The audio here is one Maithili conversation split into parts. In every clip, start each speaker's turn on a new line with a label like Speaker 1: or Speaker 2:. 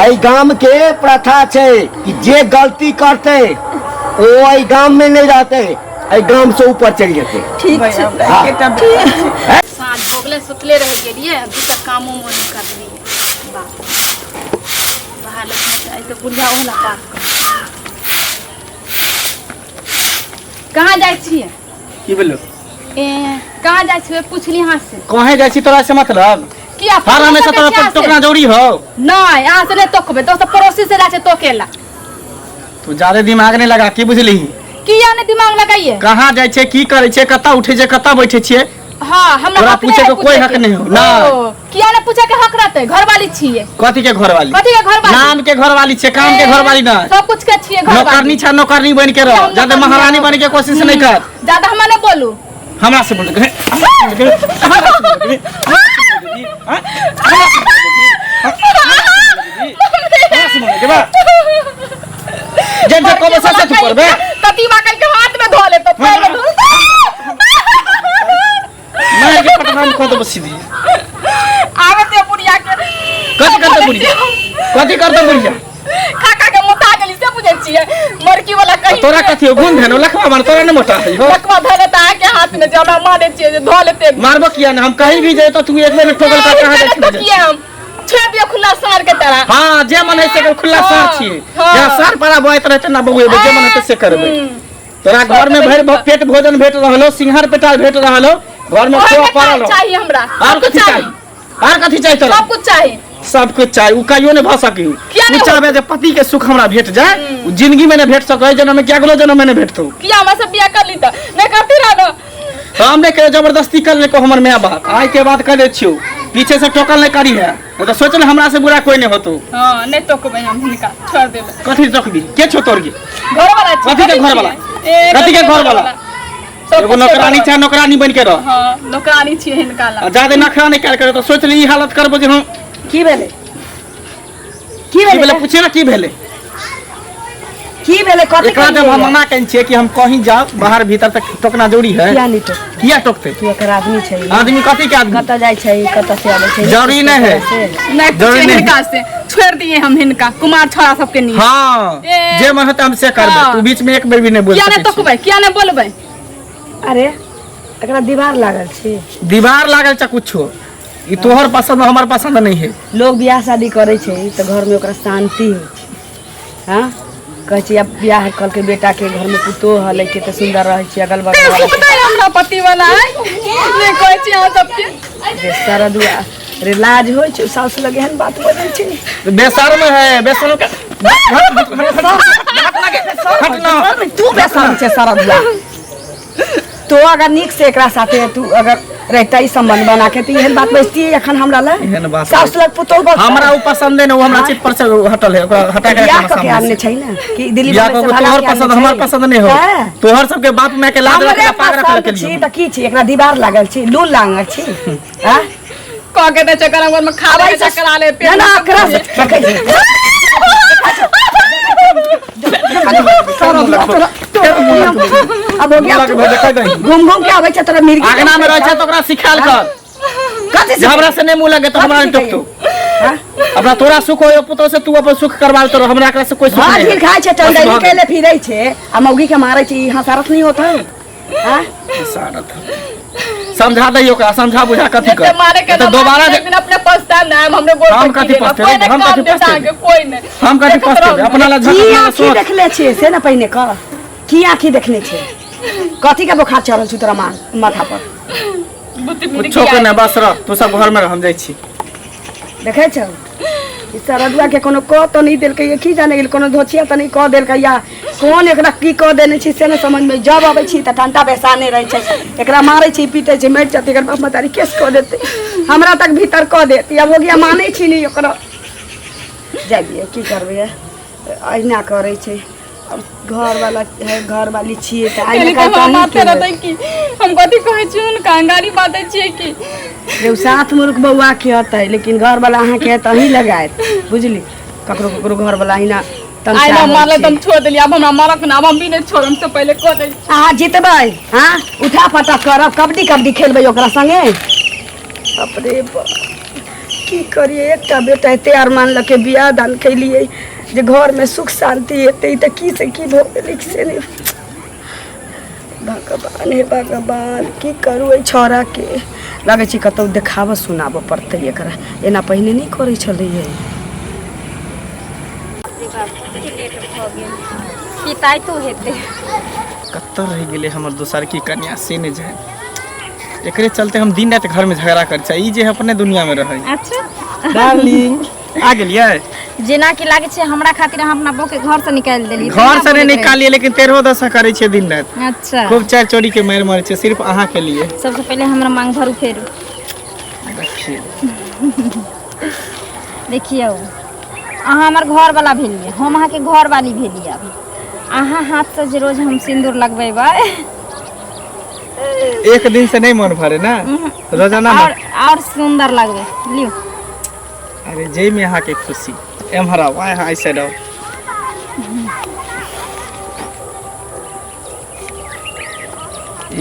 Speaker 1: एहि गाम के प्रथा छै कि जे गलती करतै ओ एहि गाम में नहीं रहतै, एहि गाम से ऊपर चलि जेतै।
Speaker 2: ठीक छै।
Speaker 1: हाँ।
Speaker 2: एकेटा बेटा छै।
Speaker 3: साँझ हो गेलै, सुतले रहि गेलियै, दूटा कामो मोन नहि करलियै। बाप बाहर लग आइ तऽ बुढ़िया ओहला पार कर। कहाँ जाइ छियै?
Speaker 4: की भेलो?
Speaker 3: ए, कहाँ जाइ छियै पुछली अहाँ से।
Speaker 4: कहे जाइ छी तोरा से मतलब?
Speaker 3: किया?
Speaker 4: हर हमेशा तोरा पर टोकना जरूरी हो?
Speaker 3: नहीं, अहाँ से नहीं टोकबै, दोस्त पड़ोसी से जाइ छै टोकेला।
Speaker 4: तू ज्यादा दिमाग नहीं लगा, की बुझली?
Speaker 3: किया नहीं दिमाग लगाइए?
Speaker 4: कहाँ जाइ छै, की करै छै, कतऽ उठै छै, कतऽ बैठे छियै?
Speaker 3: हाँ, हमरा
Speaker 4: तोरा
Speaker 3: हक
Speaker 4: पूछे
Speaker 3: नहीं
Speaker 4: के
Speaker 3: है।
Speaker 4: कोई हक नहीं हो, ना।
Speaker 3: ओ, किया नहीं पूछे के हक रहते? घरवाली छियै।
Speaker 4: कथी के घरवाली?
Speaker 3: कथी के घरवाली?
Speaker 4: नाम के घरवाली छै, काम के घरवाली ना।
Speaker 3: सब कुछ के छियै घरवाली।
Speaker 4: नौकरनी छै, नौकरनी बन के रह,
Speaker 3: हम
Speaker 4: ज्यादा
Speaker 3: नौकरनी
Speaker 4: महारानी
Speaker 3: हब।
Speaker 4: बन के कोशिश नहीं कर।
Speaker 3: ज्यादा हमरा नहीं बोलू।
Speaker 4: हमरा से बोल, हमरा से बोल, हमरा से बोल, हमरा से बोल, बा जे जे कहबो से से तू करबे।
Speaker 3: कतीबा कल के हाथ में धो ले तो पैर में धो।
Speaker 4: मार के पटना में कह देबो सीधी।
Speaker 3: आवे ते बुढ़िया के।
Speaker 4: कथी करते बुढ़िया? कथी करते बुढ़िया?
Speaker 3: खा खा के मोटा गेली से बुझै छियै, मरकी वाला कहीं।
Speaker 4: तोरा कथी हो? गुण धेनो लखवा मार, तोरा नहीं मोटा है हो।
Speaker 3: लखवा धरे त अहाँके हाथ में जे हमरा मारै छियै जे धो लेते।
Speaker 4: मारबो किया ना? हम कहीं भी जाए तो तू एक बेर ठोकल का कहां जाए?
Speaker 3: तो किए हम छोड़ दियो खुला सार के तरह।
Speaker 4: हाँ, जे मन है से कर, खुला सार छियै।
Speaker 3: हाँ।
Speaker 4: जहाँ सार पड़ा बोआइत रहते ना बउएबे, जे मन हेतै से करबै। तोरा घर में भरि पेट भोजन भेट रहलो, सिंघार पेटार भेट रहलो, घर में
Speaker 3: ओहे
Speaker 4: खोआ
Speaker 3: के
Speaker 4: पड़ल हो।
Speaker 3: चाहिए हमरा।
Speaker 4: आर
Speaker 3: सब कुछ
Speaker 4: कथी चाही? आर कथी चाही तोरा?
Speaker 3: सब कुछ चाही।
Speaker 4: सब कुछ चाही, उ कहियो नहीं भऽ सकी।
Speaker 3: किया
Speaker 4: उ
Speaker 3: नहीं?
Speaker 4: चाहबे जे पति के सुख हमरा भेट जाए, उ जिंदगी में नहीं भेट सकै, जन्म में क्या गेलो जन्म में नहीं भेटतौ।
Speaker 3: किया हमरा से बियाह कर ली त नहीं करती रह न?
Speaker 4: हम नहीं कहियो जबरदस्ती कर ले को हमर माय बाप। आइ के बाद कह दै छियौ, पीछे से टोकल नहीं करी है, नहीं तो सोच ले हमरा से बुरा कोई नहीं होतो।
Speaker 3: हां, नहीं टोकबै हम हिनका, छोड़ देबै।
Speaker 4: कथी टोकबी? के छौ तोर गे?
Speaker 3: घर वाला छी।
Speaker 4: कथी के घर वाला?
Speaker 3: ए,
Speaker 4: कथी के घर वाला?
Speaker 3: सब
Speaker 4: एगो
Speaker 3: कुछ के
Speaker 4: नौकरानी
Speaker 3: घर
Speaker 4: छै, नौकरानी बन के रह।
Speaker 3: हां, नौकरानी छी हिनका ला।
Speaker 4: आ ज्यादा नखरा नहीं कयल करे तो सोच ले ई हालत करबो जे हम।
Speaker 2: की भेलै? की
Speaker 4: की
Speaker 2: भेलै?
Speaker 4: भेलै? पूछे ना की भेलै।
Speaker 2: की भेलै? कथी
Speaker 4: एकरा जब हम
Speaker 2: करियै?
Speaker 4: मना केने छियै कि हम कहीं जाओ बाहर भीतर तक टोकना जरूरी है।
Speaker 2: किया नहीं टोक?
Speaker 4: किया टोकते?
Speaker 2: कि एकर आदमी छै।
Speaker 4: आदमी कथी के आदमी?
Speaker 2: कतऽ जाइ छै, कतऽ से आबै छै?
Speaker 4: जरूरी नहीं है।
Speaker 2: से।
Speaker 3: नहीं
Speaker 4: जरूरी
Speaker 3: पूछे
Speaker 4: नहीं।
Speaker 3: हिनका से, छोड़ दिए हम हिनका कुमार छोड़ा सबके नहीं।
Speaker 4: हाँ,
Speaker 3: ए।
Speaker 4: जे मन होतै हम से करबै।
Speaker 3: हाँ।
Speaker 4: तू बीच में एक बेर भी नहीं बोल
Speaker 3: किया नहीं
Speaker 4: सकै छी।
Speaker 3: टोकबै? किया नहीं बोलबै?
Speaker 2: अरे, एकरा दीवार लागल छै।
Speaker 4: दीवार लागल छै कुछो, ई तोहर पसंद हमर पसंद नहीं है।
Speaker 2: लोग बियाह शादी करै छै तऽ घरमे ओकरा शांति होइ छै। हाँ, कहै छै आब बियाह कहलकै बेटाके घरमे पुतोह हलै, कते सुन्दर रहै छै अगल बगल वाला।
Speaker 3: सुनतै हमरा पति वाला है नहीं कहै छी अहाँ सबके।
Speaker 2: रे सरदुआ रे, लाज होइ छै साउस लग एहन बात बजै छै?
Speaker 4: बेशर्म है, बेशर्म के हट ना।
Speaker 2: तू बेशर्म छै सरदुआ। तो अगर नीक से एकरा साथे तू अगर रहता ई संबंध बना के तऽ एहन बात बजती एखन हमरा लग?
Speaker 4: एहन बात
Speaker 2: साउस लग पुतोह बजतै?
Speaker 4: हमरा उ पसंद नहीं, वो हमरा चित पर से हटल है, ओकरा हटा के
Speaker 2: बियाह
Speaker 4: रखना
Speaker 2: कऽ के
Speaker 4: सामने
Speaker 2: आनने
Speaker 4: से।
Speaker 2: छै ने कि दिल्ली
Speaker 4: बियाह
Speaker 2: बम्बई
Speaker 4: कऽ
Speaker 2: से
Speaker 4: के
Speaker 2: भगा
Speaker 4: तोहर
Speaker 2: के आनने
Speaker 4: पसंद हमर
Speaker 2: छै?
Speaker 4: पसंद नहीं हो।
Speaker 2: हैं?
Speaker 4: तोहर सबके बाप माय के लाज
Speaker 2: हमरे
Speaker 4: रखे पाग रखे
Speaker 2: पसंद
Speaker 4: के
Speaker 2: छी
Speaker 4: लिए।
Speaker 2: तऽ की छी? एकरा दीवार लागल छी, लूल लागल छी? हैं?
Speaker 3: कह के दै चक्कर हमर में खा ले चक्कर आ ले।
Speaker 2: ना ना, एकरा से देखै छी। अब हो गया। घूम घूम के आबै छै तोरा मिर्गी।
Speaker 4: आगना में रहै छै तऽ ओकरा सिखायल कर।
Speaker 2: कथी?
Speaker 4: जे हमरा से नहीं मुँह लगे तो हमरा नहीं टोकतो।
Speaker 2: हाँ?
Speaker 4: अपना तोरा सुख हो पुतो से, तू अपन सुख करवा तो हमरा एकरा से कोई सुख
Speaker 2: भात
Speaker 4: नहीं
Speaker 2: घी
Speaker 4: है।
Speaker 2: खाइ छै,
Speaker 4: बस
Speaker 2: चंदैनी
Speaker 4: भऽ गेल।
Speaker 2: कैले फिरै छै आ मौगी के मारै छै, ई हंसारत नहीं होता है? हाँ?
Speaker 4: सारथ। समझा दही ओकरा, समझा बुझा कथी कर
Speaker 3: एते मारे के
Speaker 4: तो दोबारा
Speaker 3: एक दिन अपने पछताएब ना हमरे गोड़
Speaker 4: हम
Speaker 3: पर
Speaker 4: कथी
Speaker 3: गिरेला।
Speaker 4: पछतेबै?
Speaker 3: कोई नहीं
Speaker 4: हम
Speaker 3: काम
Speaker 4: कथी
Speaker 3: देता
Speaker 4: पछतेबै?
Speaker 3: अहाँके, कोई नहीं।
Speaker 4: हम कथी
Speaker 3: देखैत
Speaker 4: पछतेबै?
Speaker 3: रहू।
Speaker 4: अपना ला
Speaker 2: की
Speaker 4: झक
Speaker 2: आँखी
Speaker 4: सोच
Speaker 2: देखले छियै से ने पहिने कह, की आँखी देखने छै? कथी के बोखार चढ़ल छै तोरा माथा पर?
Speaker 3: बुद्धि मिर्गी
Speaker 4: कुछो के
Speaker 3: आयल।
Speaker 4: नहि, बस रह तू सब घर में रह, हम जाइ छी।
Speaker 2: देखै छौ, ई सरदुआ के कोनो कह तऽ नहि देलकै या की जाने गेल, कोनो धोछिया तऽ नहि कह देलकै या कोन एकरा की कह देने छै से नहि समझमे। जब अबै छी तऽ टंटा बेसाने रहै छै। एकरा मारै छै, पीटै छै, मरि जेतै एकर बाप महतारी, केस कऽ देतै, हमरा तक भीतर कऽ देत। आब हो गया, मानै छी नहि ओकरा। जाय दियौ, की करबै, अहिना करै छै। अब घरवाला है, घरवाली छियै तऽ आइ
Speaker 3: कहली
Speaker 2: ने
Speaker 3: तऽ
Speaker 2: काल्हि
Speaker 3: हमरा
Speaker 2: तऽ
Speaker 3: मारते
Speaker 2: अहीँके
Speaker 3: रहतै की? हम कथी कहै छी हुनका? गाली बाजै छियै की?
Speaker 2: रे सात मुर्ख बौआ के हतै, लेकिन घरवाला अहाँके है तऽ अहीं लगायत, बुझली? ककरो ककरो घरवाला अहिना तमसा
Speaker 3: आइ ना
Speaker 2: होइ
Speaker 3: मारले
Speaker 2: छै।
Speaker 3: तऽ हम छोड़ देलियै, आब हमरा मारक ना, आब हम भी नहि छोड़म से पहिले कऽ दै छी।
Speaker 2: अहाँ जितबै? हाँ, उठा पटक करब, कबड्डी कबड्डी खेलबै ओकरा संगे। बाप रे बाप, की करिए, एकटा बेटा एते अरमान लऽ के बियाह दान केलिए जे घरमे सुख शान्ति हेतै, तऽ की से की भऽ गेलै से नहि। भगवान, हे भगवान, की करू एहि छौड़ाके? लगै छै कतहु देखाबऽ सुनाबऽ पड़तै एकरा, एना पहिने नहि करै छलैए।
Speaker 5: पिताइतो हेतै।
Speaker 4: कतऽ रहि गेलै हमर दोसर की कन्या से नहि जाय। एकरे चलते हम दिन राति घरमे झगड़ा करै छी, ई जे अपने दुनियामे रहै।
Speaker 5: अच्छा
Speaker 4: डार्लिंग, आ गेलियै?
Speaker 5: जेना कि लागै छै हमरा खातिर अहाँ अपना बहू के घर से निकालि देलियै।
Speaker 4: घर से नहीं निकालिए, लेकिन तेरहो दशा करै छियै दिन राति।
Speaker 5: अच्छा।
Speaker 4: खूब चारि चोरी के मारि मारै छियै सिर्फ अहाँ के लिए।
Speaker 5: सबसे पहिले हमरा मांग भरू फेर।
Speaker 4: देखियौ।
Speaker 5: देखियौ, अहाँ हमर घर वाला भेलियै, हम अहाँके घर वाली भेलियै। अभी अहाँ हाथसँ जे रोज हम सिन्दूर लगबेबै।
Speaker 4: एक दिन से नहीं मन भरे ना, रोजाना।
Speaker 5: और सुंदर लगबै लियौ।
Speaker 4: अरे जय में अहाँ के खुशी। एम्हर आउ, आइ अहाँ साइड आउ।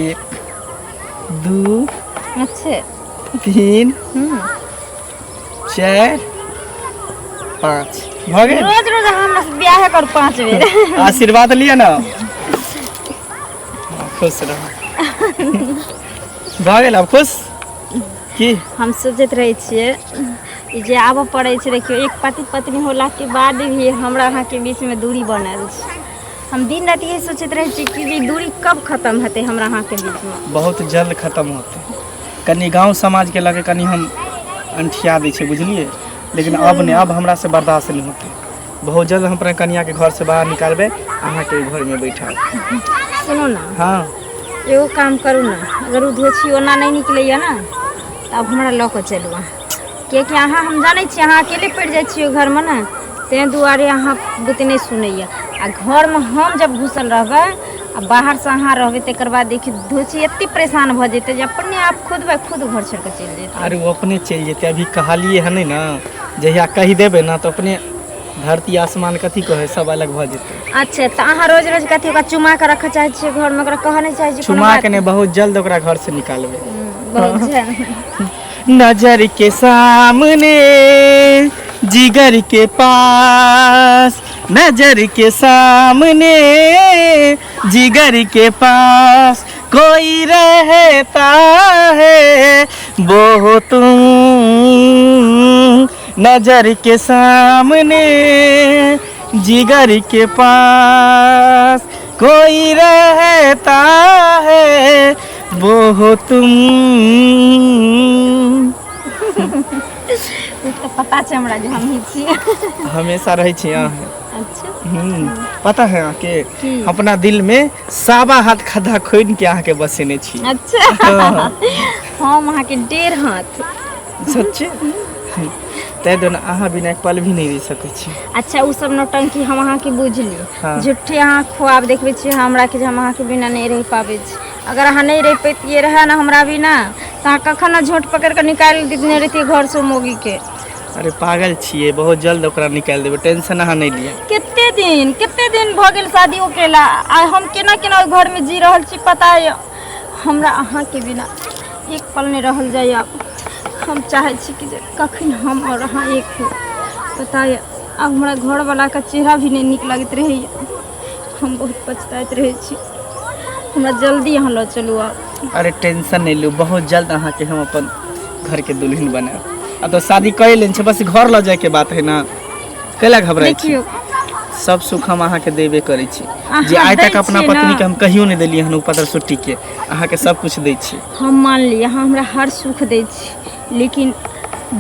Speaker 4: एक, दू,
Speaker 5: अच्छे,
Speaker 4: 3, 4, 5 भऽ गेल।
Speaker 5: रोज रोज अहाँ हमरा से बियाह करू 5 बेर।
Speaker 4: आशीर्वाद लिअ ना, खुश रहू। भऽ गेल, आब खुश की?
Speaker 5: हम सोचैत रहै छियै ई जे आबऽ पड़ै छै, देखियौ, एक पति पत्नी होलाके बाद भी हमरा अहाँके बीचमे दूरी बनल छै। हम दिन राति यही सोचैत रहै छी कि जे ई दूरी कब खत्म हेतै हमरा अहाँके बीचमे।
Speaker 4: बहुत जल्द खत्म होतै। कनि गाँव समाजके लऽ के कनि हम अंठिया दै छियै, बुझलियै? लेकिन अब नहि, अब हमरा से बर्दाश्त नहि होतै। बहुत जल्द हम अपना कनियाके घर से बाहर निकालबै, अहाँके घरमे बैठाब।
Speaker 5: सुनू ने।
Speaker 4: हाँ।
Speaker 5: एगो काम करू ने, अगर ओ धोछी ओना नहि निकलैए ने तऽ आब हमरा लऽ कऽ चलू अहाँ, किएकि अहाँ, हम जानै छी, अहाँ अकेले पड़ि जाइ छियै घरमे ने, ताहि दुआरे अहाँ बुते नहि सुनैए। आ घरमे हम जब घुसल रहबै आ बाहरसँ अहाँ रहबै, तकर बाद देखियौ धोछी एते परेशान भऽ जेतै जे अपने आप खुद बाइ खुद घर छोड़ि कऽ चलि जेतै।
Speaker 4: अरे ओ अपने चलि जेतै, अभी कहलियै हँ नहि ने, जहिया कहि देबै ने तऽ अपने धरती आसमान कथी कहै सब अलग भऽ जेतै।
Speaker 5: अच्छा, तऽ अहाँ रोज रोज कथी ओकरा चुमा कऽ रखऽ चाहै छियै घरमे? ओकरा कहऽ नहि चाहै छियै कोनो
Speaker 4: चुमा
Speaker 5: बात?
Speaker 4: के नहि, बहुत जल्द ओकरा घर से निकालबै।
Speaker 5: बहुत जल्द।
Speaker 4: नजर के सामने जिगर के पास, नजर के सामने जिगर के पास कोई रहता है, वो हो तुम। नजर के सामने जिगर के पास कोई रहता है, वो हो तुम।
Speaker 5: ओ तऽ पता छै हमरा जे हमही छियै।
Speaker 4: हमेशा रहै छी अहाँ।
Speaker 5: अच्छा।
Speaker 4: पता है अहाँके?
Speaker 5: की?
Speaker 4: अपना दिल में सावा हाथ खद्धा खोदि के अहाँके बसेने छी।
Speaker 5: अच्छा, हम अहाँके 1.5 हाथ।
Speaker 4: सच्चे, ताहि दुआरे अहाँ बिना एक पल भी नहि रहि सकै छी।
Speaker 5: अच्छा, ओ सब नौटंकी हम अहाँके बुझली।
Speaker 4: हाँ।
Speaker 5: झूठे अहाँ ख्वाब देखबै छियै हमरा कि जे हम अहाँके बिना नहि रहि पाबै छी। अगर अहाँ नहि रहि पैतियै रहए ने हमरा बिना, तऽ अहाँ कखन ने झोंट पकड़ि कऽ निकालि देने रहितियै घरसँ मौगीके।
Speaker 4: अरे पागल छियै, बहुत जल्द ओकरा निकालि देबै, टेंशन अहाँ नहि लिअ।
Speaker 5: कते दिन, कते दिन भऽ गेल शादी केला, आ हम केना केना ओहि घरमे जी रहल छी पता यऽ हमरा। अहाँके बिना एक पल नहि रहल जाइए। हम चाहै छी कि जे कखन हम आओर अहाँ एक हो। पता यऽ, आब हमरा घरवलाके चेहरा भी नहि नीक लगैत रहैए। हम बहुत पछताइत रहै छी। हमरा जल्दी अहाँ लऽ चलू आब।
Speaker 4: अरे टेंशन नहि लिअ, बहुत जल्द अहाँके हम अपन घरके दुल्हन बनायब। आब तऽ शादी कए लेने छै, बस घर लऽ जायके बात है ना। कैला घबराइ छी?
Speaker 5: देखियौ,
Speaker 4: सब सुख हम अहाँके देबे करै छी जे
Speaker 5: अहाँ
Speaker 4: आइ तक
Speaker 5: दै
Speaker 4: अपना
Speaker 5: छियै
Speaker 4: पत्नी
Speaker 5: ने।
Speaker 4: के हम कहियो नहि देलियै हन ऊपर सुट्टी के, अहाँके सब कुछ दै छी।
Speaker 5: हम मानली अहाँ हमरा हर सुख दै छी, लेकिन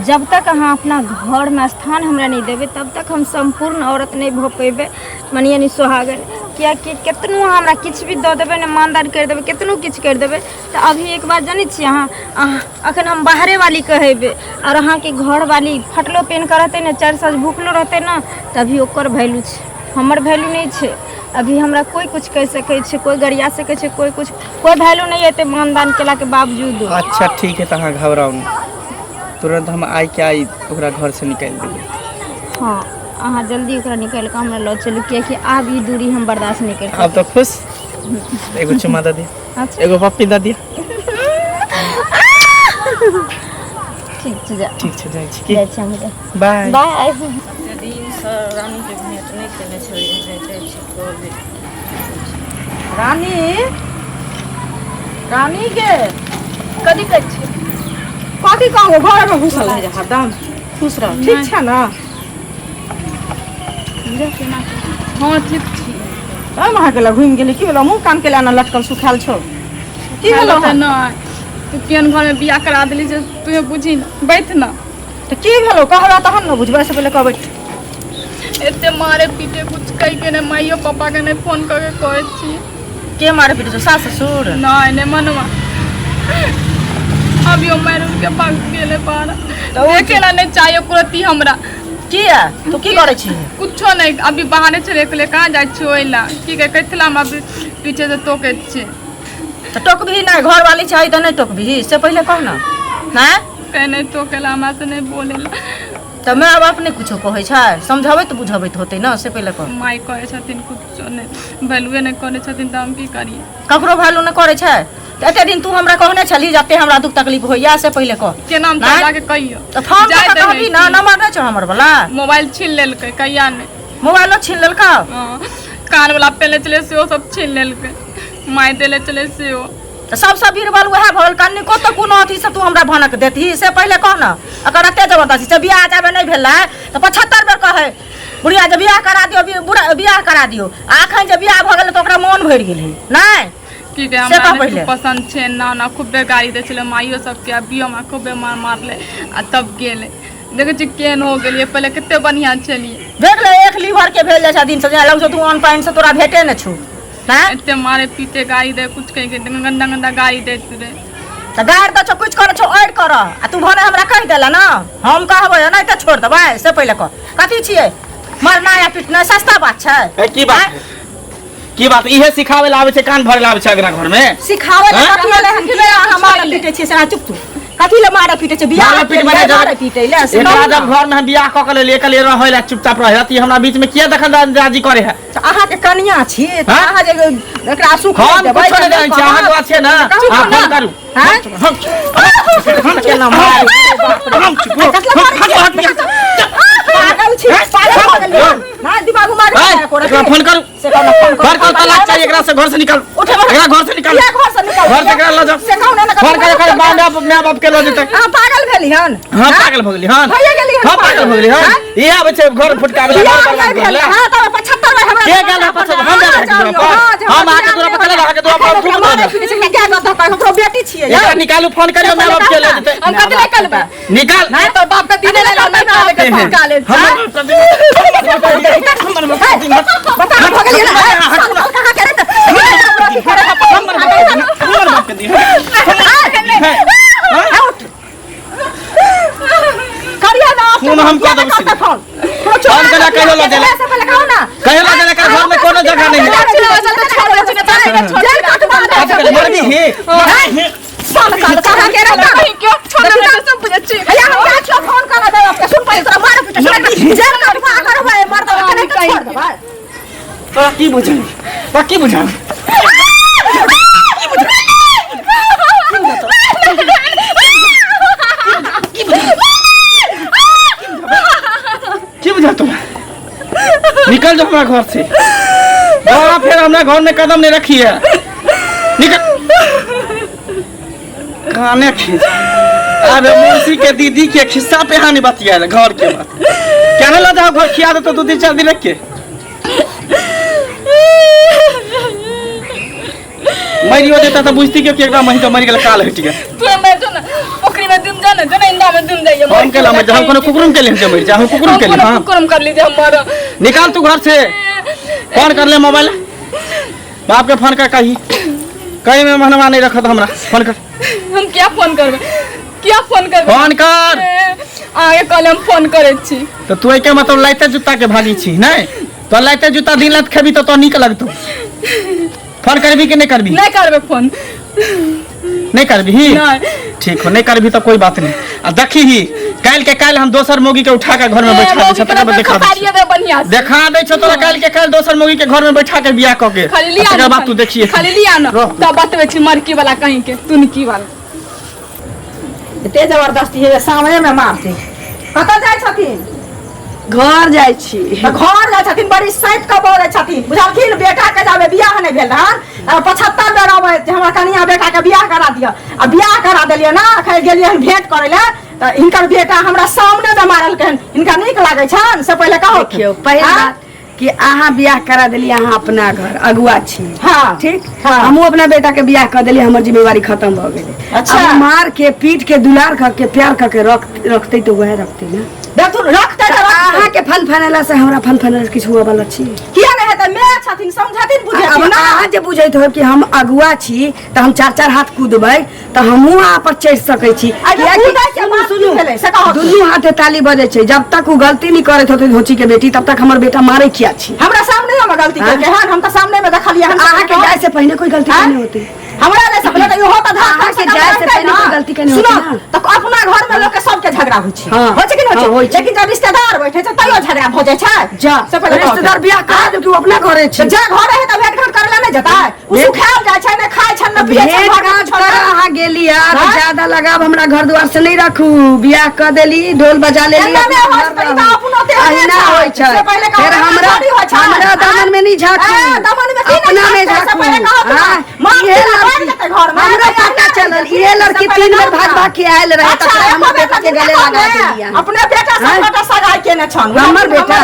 Speaker 5: जब तक अहाँ अपना घरमे स्थान हमरा नहि देबै, तब तक हम सम्पूर्ण औरत नहि भऽ पेबै, माने यानी सोहागन। किएकि केतनो अहाँ हमरा किछु भी दऽ देबै ने, मानदान करि देबै, केतनो किछु करि देबै, तऽ अभी एक बात जानै छियै अहाँ? अहाँ अखन हम बाहरे वाली कहेबै आओर अहाँके घरवाली फटलो पेन कऽ रहतै ने, 4 साँझ भूखलो रहतै ने, तऽ अभी ओकर वैल्यू छै, हमर वैल्यू नहि छै। अभी हमरा कोइ किछु कहि सकै छै, कोइ गरिया सकै छै, कोइ किछु, कोइ वैल्यू नहि एतै मानदान केलाके बावजूदो।
Speaker 4: अच्छा ठीक है, तऽ अहाँ घबराउ नहि, तुरंत हम आइ के आइ ओकरा घर से निकालि देबै।
Speaker 5: हँ, अहाँ जल्दी ओकरा निकालि कऽ हमरा लऽ चलू, किएकि आब ई दूरी हम बर्दाश्त नहि करि।
Speaker 4: आब तऽ खुश? एगो चुमा दऽ दिअ।
Speaker 5: अच्छा।
Speaker 4: एगो पप्पी दऽ दिअ।
Speaker 5: ठीक छै जा।
Speaker 4: ठीक छै, जाइ छी की।
Speaker 5: जाइ छी हम।
Speaker 4: बाय।
Speaker 5: बाय।
Speaker 6: दिनसँ रानीके भेँट नहि केने छलियै, जाइ छी कहबै।
Speaker 2: रानी, रानी गे।
Speaker 3: कथी कहै छी?
Speaker 2: कथी कहू, घरमे घुसल है हरदम। खुश रह, ठीक छै ने?
Speaker 3: हँ, ठीक छी।
Speaker 6: तब अहाँके लग घुमि गेली, की भेलौ? मुँह कान के लाना लटकल सुखायल छौ, की भेलौ?
Speaker 3: तऽ नहि, तू केहन घरमे बियाह करा देली जे तूहे बुझी ने, बैठ ने।
Speaker 6: तऽ की भेलौ? कहबा तहन ने बुझबै, से पहिले कहबै।
Speaker 3: एते मारे पीटे, कुछ कहि के नहि, माइयो पापा के नहि फोन कऽ के कहै छी।
Speaker 6: के मारे पीटे छौ? सास ससुर?
Speaker 3: नहि नहि, मनवा अभी ओ मारि उड़ के भाग गेलै बाहर। देखे ला नहि चाहिए कुरती हमरा।
Speaker 6: किया, तू की करै छी?
Speaker 3: कुछो नहि, अभी बाहरे छलै, कहलियै कहाँ जाइ छी ओहि ला की कहै कथिला हम अभी पीछे से टोकै छियै।
Speaker 6: तऽ टोकबिही नहि? घरवाली चाही तऽ नहि टोकबिही, से पहिले कह ने। हैं?
Speaker 3: कहीं नहि टोकेला, हमरा से नहि बोलेला।
Speaker 6: तऽ माय बाप नहि कुछो कहै छै? समझबैत बुझबैत होतै ने, से पहिले कह।
Speaker 3: माय कहै छथिन कुछो नहि, वैल्यूए नहि करै छथिन, तऽ हम की करियै?
Speaker 6: ककरो वैल्यू नहि करै छै? तऽ एते दिन तू हमरा कहने छलही जते हमरा दुख तकलीफ होइया, से पहिले कह।
Speaker 3: केना हम
Speaker 6: नहि?
Speaker 3: जाके कहियो?
Speaker 6: तऽ फोन
Speaker 3: जाय
Speaker 6: कऽ कऽ
Speaker 3: दही
Speaker 6: कहबी ने।
Speaker 3: छी।
Speaker 6: नंबर नहि छौ हमर वाला?
Speaker 3: मोबाइल छीन लेलकै कहिया नहि।
Speaker 6: मोबाइलो छीन लेलकौ?
Speaker 3: हँ, कान वाला पेले छलै सेहो सब छीन लेलकै, माय देले छलै सेहो।
Speaker 6: तऽ सबसँ बीरबल उएह भऽ गेल। कनिको तऽ कोनो अथीसँ तू हमरा भनक देतही, से पहिले कह ने। अगर एते जबरदस्ती से बियाह जाबे नहि भेलै तऽ 75 बेर कहै बुढ़िया जे बियाह करा दियौ, बियाह करा दियौ। आ एखन जे बियाह भऽ गेलै तऽ ओकरा मोन भरि गेलै नहि?
Speaker 3: की कहे
Speaker 6: से
Speaker 3: हमरा
Speaker 6: कह
Speaker 3: नहि
Speaker 6: पहिले।
Speaker 3: पसन्द छै ना ओना। खूबे गाली दै छलै माइयो सबके, अभियो हमरा खूबे मार मारलै आ तब गेलै। देखै छी केहन हो गेलियै, पहिले कते बढ़िआँ छलियै।
Speaker 6: देख ले, एक लीवर के भेल जाइ छै दिन से, जेना लगै छौ तू अन्न पानि से तोरा भेटे ने छौ। हैं?
Speaker 3: एते मारे पीटे, गाली दै, कुछ कहि के गंदा गंदा गाली दैत रहै।
Speaker 6: तऽ गारि दै छौ, कुछ करै छौ, अड़ि कर आ तू भने हमरा कहि देला ने, हम कहबै नहि तऽ छोड़ि देबै, से पहिले कह। कथी छियै मरनाइ आ पिटनाइ सस्ता बात छै?
Speaker 4: ए, की बात है? की बात? इहे सिखावे ला आबै छै, कान भरे ला आबै छै अगना घर में?
Speaker 2: सिखावे
Speaker 4: हैं?
Speaker 2: कथी ले हन? किया अहाँ मारऽ पीटै छियै से? अहाँ चुप, तू कथी ले मारऽ पीटै छै? बियाह
Speaker 4: मारऽ पीट मारे
Speaker 2: मारऽ पीटै ले से
Speaker 4: एकरा
Speaker 2: कहू
Speaker 4: जब
Speaker 2: ने।
Speaker 4: घर में हम बियाह कऽ के लेलियै, कहलियै रहै ला, चुपचाप रहै ला, तऽ ई हमरा बीच में किया दखल अंदाजी करे है?
Speaker 2: तऽ अहाँके कनिया छी तऽ
Speaker 4: हैं?
Speaker 2: अहाँ जे एकरा सुख
Speaker 4: हम
Speaker 2: देबै
Speaker 4: कुछो
Speaker 2: तऽ
Speaker 4: नहि जानै छी, अहाँ दुआ छियै ने।
Speaker 2: कहू
Speaker 4: अहाँ
Speaker 2: ने।
Speaker 4: फोन करू।
Speaker 2: हैं?
Speaker 4: हम
Speaker 6: केना मार
Speaker 4: हम
Speaker 2: पागल छी, पागल भऽ गेलियै ना? दिमाग उमाग
Speaker 4: ए, एकरा फोन करू।
Speaker 2: से कहू ने, फोन करू।
Speaker 4: घर कर तलाक चाहिए एकरा से, घर से निकाल।
Speaker 2: उठे बाहर।
Speaker 4: एकरा घर से निकाल।
Speaker 2: किया घर से निकाल?
Speaker 4: घर से एकरा लऽ जाओ।
Speaker 2: से कहू ने,
Speaker 4: घर कर कर माय बाप, माय बाप के लऽ जेतै।
Speaker 2: अहाँ पागल भेली हन?
Speaker 4: हाँ, पागल भऽ गेली हन।
Speaker 2: भइए गेली हन।
Speaker 4: हाँ, पागल भऽ गेली हन।
Speaker 2: हाँ?
Speaker 4: ई आबै छै घर फुटकाबै ला, घर
Speaker 2: बियाह
Speaker 4: बर्बाद
Speaker 2: नहि
Speaker 4: करै
Speaker 2: भेल।
Speaker 4: ला।
Speaker 2: हाँ, तऽ 75 बेर हमरा
Speaker 4: के गेल है 75? हम जाबै
Speaker 2: हाँ,
Speaker 4: के दुआर पर?
Speaker 2: हाँ, जे
Speaker 4: हम अहाँके दुआर पर चलि अहाँके दुआर पर थूक दऽ देब।
Speaker 2: ककरो बेटी छियै यौ।
Speaker 4: एकरा निकालू, फोन करियौ, माय बाप के लऽ जेतै।
Speaker 3: हम कथी ले करबै?
Speaker 4: निकाल।
Speaker 3: नहीं तो बाप के दिने ले नहीं काले के निकाले।
Speaker 4: हमर बाप के दिन, हमर बाप के दिन,
Speaker 2: बता भऽ गेलियै ने? कहाँ के रे तऽ?
Speaker 4: हमर बाप के दिन, हमर बाप के दिन।
Speaker 2: करिया ना।
Speaker 4: फोन हम कऽ देबै सीधे।
Speaker 2: फोन
Speaker 4: फोन केना कहियो लऽ जेला।
Speaker 2: से पहिले कहू ना।
Speaker 4: कहियो लऽ जेला, एकर घर में कोनो जगह नहीं है।
Speaker 2: जेल कटवा दे।
Speaker 4: आज कल मरबी ही, मरबी ही।
Speaker 2: साल साल कहाँ के रे तऽ?
Speaker 3: क्यों छोड़ दे सब बुझे छी?
Speaker 2: हैया हम जाइ छियौ, फोन करऽ देब आपके। सुन पहिले, तोरा मारऽ पीटऽ सुन, जेल कटवा करबै, मर देबै, नहि तऽ छोड़ देबै।
Speaker 4: तोरा की बुझल? तोरा की बुझल? की बुझल तोरा? निकल जाओ हमरा घर से। दोबारा फिर हमरा घर में कदम नहीं रखी है। निकल। काने खींच। अबे मौसी के दीदी के खिस्सा पे हानि बतियाल घर के बात क्या ना लगा, घर खिया दे तो 2 दिन 4 दिन रख के मरियो देता तो बुझती के कि एकरा मही तो मरि गेल, काल हटि गेल।
Speaker 3: तू मर जो ना, पोखरी में डूब जा ना, जो ना इंदा में डूब जाइए।
Speaker 4: हम केला मर जा? हम कोनो कुकुरुम के लिए जे मरि जा? हम कुकुरुम के लिए? हाँ,
Speaker 3: कुकुरम कर लीजिए, हम मरो।
Speaker 4: निकाल तू घर से। फोन कर ले मोबाइल, बाप के फोन कर। कही कहीं में मनवा नहीं रखत हमरा। फोन कर।
Speaker 3: हम क्या फोन करबै? क्या फोन करबै?
Speaker 4: फोन कर।
Speaker 3: आगे कहले हम फोन करै छी।
Speaker 4: तो तू एके मतलब लाइते जूता के भागी छी नहीं तो लाइते जूता दिन रात खेबी तो नीक लगतौ। फोन करबी कि नहीं करबी?
Speaker 3: नहीं करबै फोन।
Speaker 4: नहीं करबी?
Speaker 3: नहीं।
Speaker 4: ठीक हो, नहीं करबी तो कोई बात नहीं। आ देखी ही, काल्हि के काल्हि हम दोसर मोगी के उठा के घर में बैठा दै छौ, तकर बाद देखा दै छौ।
Speaker 3: दे बढ़िया से।
Speaker 4: देखा दै छौ तोरा काल्हि के काल्हि दोसर मोगी के घर में बैठा के बियाह कऽ के।
Speaker 3: खाली लिया
Speaker 4: तकर बाद तू देखिए।
Speaker 3: खाली लिया ना।
Speaker 4: रह।
Speaker 3: तब बतबै छी मरकी वाला कहीं के तुनकी वाला।
Speaker 6: एते जबरदस्ती है सामने में मारते। कतऽ जाइ छथिन?
Speaker 2: घर जाइ छी।
Speaker 6: तऽ घर जाइ छथिन, बड़ी सैत कऽ बजै छथिन, बुझलखिन? बेटा के जाबे बियाह नहि भेल रहन 75 बेर अबै जे हमरा कनिया बेटा के बियाह करा दिअ, आ बियाह करा देलियै ना। एखन गेलियै हन भेंट करै लए तऽ हिनकर बेटा हमरा सामने मे मारलकै हन। हिनका नीक लागै छनि से पहिले कहू।
Speaker 2: देखियौ, पहिल
Speaker 6: आँ?
Speaker 2: बात कि अहाँ बियाह करा देलियै, अहाँ अपना घर अगुआ छी।
Speaker 6: हाँ।
Speaker 2: ठीक।
Speaker 6: हाँ।
Speaker 2: हमहूँ अपना बेटा के बियाह कऽ देलियै, हमर जिम्मेवारी खत्म भऽ गेलै।
Speaker 6: अच्छा।
Speaker 2: अब मार के पीट के दुलार कर के प्यार कर के रखते तऽ वएह रखते ना।
Speaker 6: देखथुन, रखतै तऽ रखतै।
Speaker 2: अहाँ के फन फनेला से हमरा फन फनेला से किछु हुअ वाला छी?
Speaker 6: किया नहि हेतै? माय छथिन, समझथिन बुझथिन
Speaker 2: अब
Speaker 6: ना।
Speaker 2: अहाँ जे बुझैत होब कि हम अगुआ छी तऽ हम चार चार हाथ कूदबै तऽ हमहूँ अहाँ पर चढ़ि सकै छी।
Speaker 6: अरे
Speaker 2: कियाकि
Speaker 6: कूदै के
Speaker 2: सुनू,
Speaker 6: बात की
Speaker 2: सुनू,
Speaker 6: भेलै? से कहू।
Speaker 2: दुनू हाथे ताली बजै छै। जब तक ओ गलती नहि करैत होतै धोची के बेटी, तब तक हमर बेटा मारै किया छी?
Speaker 6: हमरा सामने में गलती
Speaker 2: हाँ?
Speaker 6: केलकै हन, हम तऽ सामने में देखलियै हन।
Speaker 2: अहाँके जाय से पहिने कोई गलती
Speaker 6: हाँ?
Speaker 2: नहीं होती।
Speaker 6: हमरा नहि समझ तऽ इहो तऽ धाक
Speaker 2: अहाँके जाय से पहिने कोई गलती केने
Speaker 6: सुनो
Speaker 2: होतै ना।
Speaker 6: तऽ अपना घर में लोग के सबके झगड़ा होइ छै।
Speaker 2: हाँ।
Speaker 6: होइ छै कि नहि
Speaker 2: हाँ,
Speaker 6: होइ
Speaker 2: होइ
Speaker 6: छै?
Speaker 2: छै।
Speaker 6: लेकिन जब रिश्तेदार बैठे छै तैयो झगड़ा भऽ जाइ छै।
Speaker 2: जा
Speaker 6: से पहिले कहू।
Speaker 2: रिश्तेदार बियाह करा देब कि ओ अपना घरे
Speaker 6: तऽ
Speaker 2: छै?
Speaker 6: जा घर है तऽ भेंट घाट करै लए नहि जेतै? ओ
Speaker 2: भेंट-
Speaker 6: सुखायल जाइ छै, नहि खाइ छै, नहि पियै छै,
Speaker 2: भेंट
Speaker 6: घर में
Speaker 2: घाट
Speaker 6: किछो
Speaker 2: कर
Speaker 6: नहि।
Speaker 2: अहाँ गेली यार।
Speaker 6: हाँ?
Speaker 2: ज्यादा लगाव हमरा घर द्वार से नहीं रखू। बियाह कर देली, ढोल बजा लेली,
Speaker 6: एना
Speaker 2: अपना
Speaker 6: नहि होइ
Speaker 2: घर
Speaker 6: छै, ई तऽ
Speaker 2: रहू।
Speaker 6: अपनो तेहने
Speaker 2: अहिना
Speaker 6: छै।
Speaker 2: होइ छै।
Speaker 6: से पहिले कहू,
Speaker 2: फेर
Speaker 6: एना
Speaker 2: हमरा
Speaker 6: थोड़ी होइ छै।
Speaker 2: हमरा दामन में नहीं झाँकू।
Speaker 6: ए, दामन में की नहि
Speaker 2: अपना में
Speaker 6: झाँकतै? से
Speaker 2: झाँकू।
Speaker 6: पहिले कहू तऽ।
Speaker 2: हाँ,
Speaker 6: मार
Speaker 2: इहे
Speaker 6: पीट
Speaker 2: लड़की
Speaker 6: बढ़ि जेतै घरमे,
Speaker 2: हमरा
Speaker 6: तऽ
Speaker 2: पता
Speaker 6: एना
Speaker 2: चलल,
Speaker 6: नहि
Speaker 2: इहे लड़की
Speaker 6: से पहिले
Speaker 2: 3 बेर
Speaker 6: कहू
Speaker 2: भाग
Speaker 6: ने।
Speaker 2: भाग के आयल रहे,
Speaker 6: अच्छा,
Speaker 2: तकरा
Speaker 6: एको
Speaker 2: हमर
Speaker 6: बेर
Speaker 2: बेटा के
Speaker 6: तऽ
Speaker 2: गले लगा
Speaker 6: अपने-
Speaker 2: देलियै।
Speaker 6: अपने बेटा से
Speaker 2: हाँ?
Speaker 6: बेटा सगाई केने छन।
Speaker 2: हमर बेटा?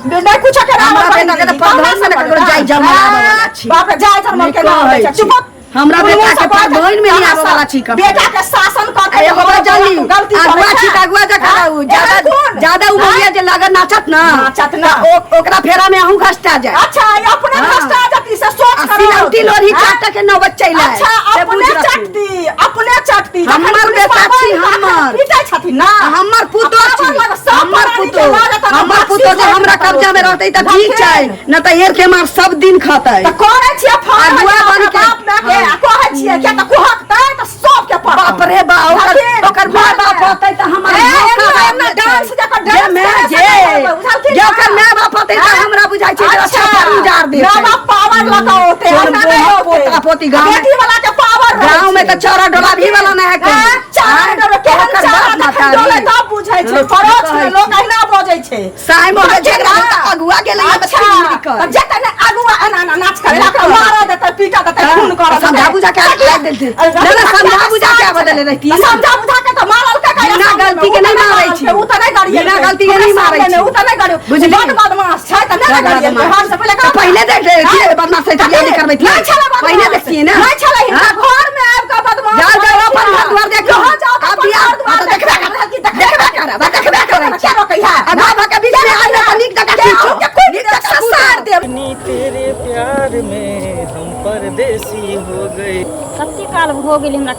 Speaker 6: नहि कुछो के
Speaker 2: हमरा बेटा के तऽ परधन में ककरो जाय जमल आबऽ वाला छी।
Speaker 6: बाप रे, जाय जमल के
Speaker 2: नहि
Speaker 6: नाम
Speaker 2: कहै
Speaker 6: दै छै।
Speaker 2: छी।
Speaker 6: चुप।
Speaker 2: हमरा बेटा के परधन में नहीं आबऽ वाला छी ककरो।
Speaker 6: बेटा के शासन कर
Speaker 2: आ एगो बात जानी,
Speaker 6: गलती
Speaker 2: अगुआ छी तऽ अगुआ जकाँ रहू। ज्यादा ज्यादा उमरिया जे लागत नाचत ना,
Speaker 6: नाचत ना।
Speaker 2: तऽ ओकरा फेरा में अहूँ घसटा जाय।
Speaker 6: अच्छा, ई अपने
Speaker 2: हाँ।
Speaker 6: भ्रष्टा जाति से सोच
Speaker 2: आ
Speaker 6: करो।
Speaker 2: सिलौटी लोढ़ी
Speaker 6: हाँ?
Speaker 2: चाट के नौबत चलि आयल।
Speaker 6: अच्छा,
Speaker 2: से बुझ
Speaker 6: अपने
Speaker 2: रखू।
Speaker 6: चटती, अपने चटती। जखन
Speaker 2: हमर
Speaker 6: पुलिस
Speaker 2: बेटा
Speaker 6: बाबा
Speaker 2: छी,
Speaker 6: तखन
Speaker 2: हमर।
Speaker 6: पीटै छथिन ना।
Speaker 2: आ हमर पुतोह
Speaker 6: आ
Speaker 2: छी,
Speaker 6: बाबा लग सब
Speaker 2: हमर
Speaker 6: प्राणी के
Speaker 2: पुतोह,
Speaker 6: लागत आ
Speaker 2: हमर
Speaker 6: बख्शी
Speaker 2: पुतोह जे
Speaker 6: छोड़ि
Speaker 2: हमरा
Speaker 6: देतै।
Speaker 2: कब्जा में रहतै तऽ ठीक छै,
Speaker 6: तखन।
Speaker 2: न तऽ हेर के मार सब दिन खतै।
Speaker 6: तऽ करै छियै फोन
Speaker 2: अगुआ
Speaker 6: अपना
Speaker 2: बन के।
Speaker 6: बाप माय के,
Speaker 2: हाँ।
Speaker 6: आ कहै छियै किया तऽ कुहकतै तऽ सबके पड़तै।
Speaker 2: बाप रे बा, ओकर
Speaker 6: तखन
Speaker 2: ओकर माय बाप होतै तऽ हमर
Speaker 6: ए,
Speaker 2: धोखा
Speaker 6: एना-
Speaker 2: बाप
Speaker 6: एना
Speaker 2: छै।
Speaker 6: डांस जकर
Speaker 2: जे
Speaker 6: डांस
Speaker 2: माय
Speaker 6: करे से
Speaker 2: जे
Speaker 6: नहि करबै, बुझलखिन
Speaker 2: जे
Speaker 6: ना?
Speaker 2: ओकर माय बाप होतै तऽ
Speaker 6: आँय?
Speaker 2: हमरा बुझाइ छै जे
Speaker 6: अच्छा,
Speaker 2: अच्छा उजार देतै।
Speaker 6: माय बाप पावर लऽ कऽ औतै,
Speaker 2: तोहर
Speaker 6: एना नहि
Speaker 2: बोहा
Speaker 6: औतै।
Speaker 2: पोता पोती गाँव में-
Speaker 6: बेटी वाला के पावर रहै
Speaker 2: गाँव में
Speaker 6: छै।
Speaker 2: तऽ चौरा डोला भी वाला नहि है कोई।
Speaker 6: आँय? चौरा
Speaker 2: आँय?
Speaker 6: डोला केहन
Speaker 2: ओकर
Speaker 6: चौरा
Speaker 2: बाप
Speaker 6: जखन
Speaker 2: महतारी।
Speaker 6: डोले तब बुझै छै।
Speaker 2: लोक
Speaker 6: परोक्ष
Speaker 2: कहै
Speaker 6: में लोक
Speaker 2: छै।
Speaker 6: अहिना बजै छै।
Speaker 2: साँय मोहल्ला झगड़ा होता अगुआ गेलै यहाँ
Speaker 6: अच्छा,
Speaker 2: बच्चा निकल।
Speaker 6: तऽ जेतै ने अगुआ एना एना नाच करै, ओकरा मारऽ देतै, पीटऽ देतै, खून करऽ देतै।
Speaker 2: समझा बुझा के आबि देलथिन। ना, ना, समझा बुझा के आबऽ देले रहितियै
Speaker 6: तऽ
Speaker 2: ना।
Speaker 6: समझा बुझा के तऽ मारलकै कहिया
Speaker 2: बिना
Speaker 6: सामने मे?
Speaker 2: गलती के
Speaker 6: उ तऽ
Speaker 2: नहि मारै
Speaker 6: मारलकै,
Speaker 2: छी।
Speaker 6: उ तऽ नहि गरियेलकै।
Speaker 2: बिना गलती के नहि मारै
Speaker 6: सामने
Speaker 2: छी।
Speaker 6: उ तऽ नहि गरियेलकै।
Speaker 2: बुझलियै?
Speaker 6: बड बदमाश छै तऽ नहि ने गरियेलकै। हम से पहिले
Speaker 2: तऽ पहिले देख लेतियै, बदमाश छै तऽ बियाह नहि करबैतियै।
Speaker 6: नहि छलै बदमाश।
Speaker 2: पहिने देखतियै ने।
Speaker 6: नहि छलै, हिनका
Speaker 2: हाँ?
Speaker 6: घर मे आबि कऽ बदमाश
Speaker 2: जाओ जाओ अपन घर
Speaker 6: बनल
Speaker 2: द्वार देखो।
Speaker 6: यहाँ जाओ तऽ
Speaker 2: आब
Speaker 6: अपन
Speaker 2: बियाह
Speaker 6: घर द्वार
Speaker 2: तऽ देखबे
Speaker 6: देखबै,
Speaker 2: करब,
Speaker 6: की देखबे
Speaker 2: देखबे करब, देखबे करै
Speaker 6: के रोकै है?
Speaker 2: आ भाव के बीच में आयल तऽ नीक जकाँ खींचू, नीक जकाँ
Speaker 6: ससार देब।
Speaker 4: तेरे प्यार में हम परदेसी हो गए।
Speaker 5: कते काल भऽ गेल हमरा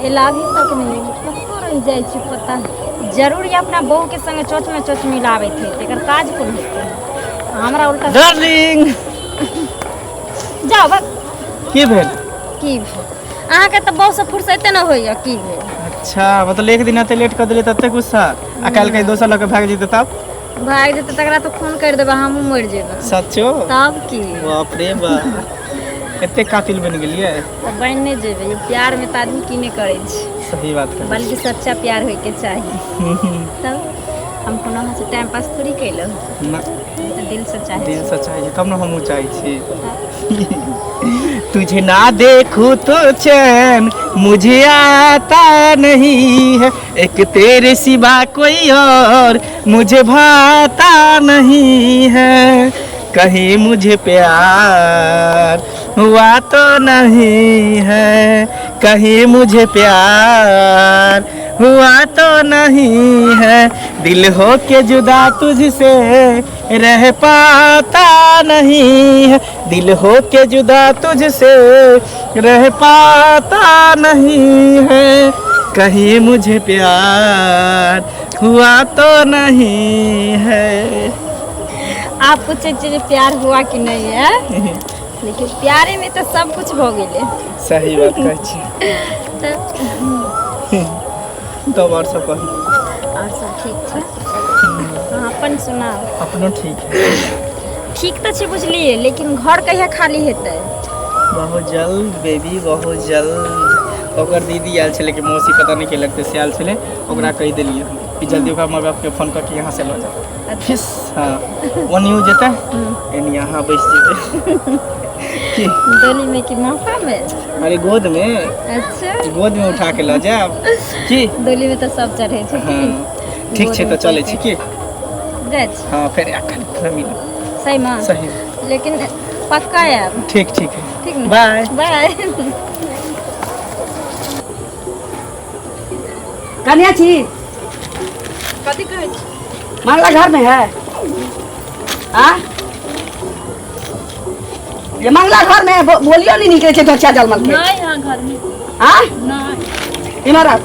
Speaker 5: एला, अभी तक नहि। कतऽ रहि जाइ छी पता नहि। जरूर ई अपना बहूके संगे चोचमे चोच मिलाबैत हेतै। एकर काज कोन हेतै? हमरा उल्टा
Speaker 4: डार्लिंग।
Speaker 5: जाउ बस।
Speaker 4: की भेल?
Speaker 5: की भेल? अहाँके तऽ बहू से फुर्सते नहि होइए, की भेल?
Speaker 4: अच्छा, मतलब एक दिन एते लेट कऽ देलियै तते गुस्सा, आ काल्हि कहीं दोसर लऽ कऽ भागि जेतै तब?
Speaker 5: भागि जेतै तकरा तऽ फोन करि देबै, हमहूँ मरि जेबै।
Speaker 4: सचो?
Speaker 5: तब की।
Speaker 4: बाप रे बाप, एते कातिल बनि गेलियै?
Speaker 5: तऽ बनि नहि जेबै? ई प्यारमे तऽ आदमी की नहि करै छै।
Speaker 4: सही बात कहै।
Speaker 5: बल्कि सच्चा प्यार होइके चाही। तब हम कोनो अहाँसँ टाइम पास थोड़ी केलहुँ।
Speaker 4: ना।
Speaker 5: हम तऽ दिलसँ चाहै
Speaker 4: दिल
Speaker 5: छी।
Speaker 4: से चाहै छी तब ने हमहूँ चाहै छी। तुझे ना देखूं तो चैन मुझे आता नहीं है, एक तेरे सिवा कोई और मुझे भाता नहीं है, कहीं मुझे प्यार हुआ तो नहीं है, कहीं मुझे प्यार हुआ तो नहीं है, दिल हो के जुदा तुझसे रह पाता नहीं है, दिल हो के जुदा तुझसे रह पाता नहीं है, कहीं मुझे प्यार हुआ तो नहीं है।
Speaker 5: आप पूछे छियै जे प्यार हुआ कि नहीं है, लेकिन प्यारे में तऽ सब कुछ भऽ गेलै।
Speaker 4: सही बात कहै छी।
Speaker 5: तऽ
Speaker 4: तब आओर सब कहू।
Speaker 5: आओर सब ठीक छै, अहाँ अपन सुनाउ।
Speaker 4: अपनो ठीक है।
Speaker 5: ठीक तऽ छै बुझलियै, लेकिन घर कहिया खाली हेतै?
Speaker 4: बहुत जल्द बेबी, बहुत जल्द। ओकर दीदी आयल छलै कि मौसी पता नहि के लगतै से आयल छलै, ओकरा कहि देलियै हम कि जल्दी ओकरा माय बापके फोन कऽ के यहाँ से लऽ जाओ। फिस हाँ ओनियो जेतै एनी अहाँ बैस जेतै की
Speaker 5: डोली में कि महफा में?
Speaker 4: अरे गोद में।
Speaker 5: अच्छा
Speaker 4: गोद में उठा के लऽ जायब की?
Speaker 5: डोली में तऽ सब चढ़ै छै की?
Speaker 4: हाँ ठीक छै तऽ चलै छी की?
Speaker 5: जाइ छी।
Speaker 4: हाँ फेर एखन मिलब।
Speaker 5: सही में?
Speaker 4: सही।
Speaker 5: लेकिन पक्का आयब?
Speaker 4: ठीक ठीक है।
Speaker 5: ठीक ने?
Speaker 4: बाय
Speaker 5: बाय।
Speaker 2: कन्या छी।
Speaker 3: कथी कहै छी?
Speaker 2: मांगला घर में है? आ ये मंगला घर में बोलियो नहीं निकले छै धोचिया जलमल के।
Speaker 3: नहीं हाँ घर में।
Speaker 2: आ
Speaker 3: नहीं।
Speaker 2: इमहर आ।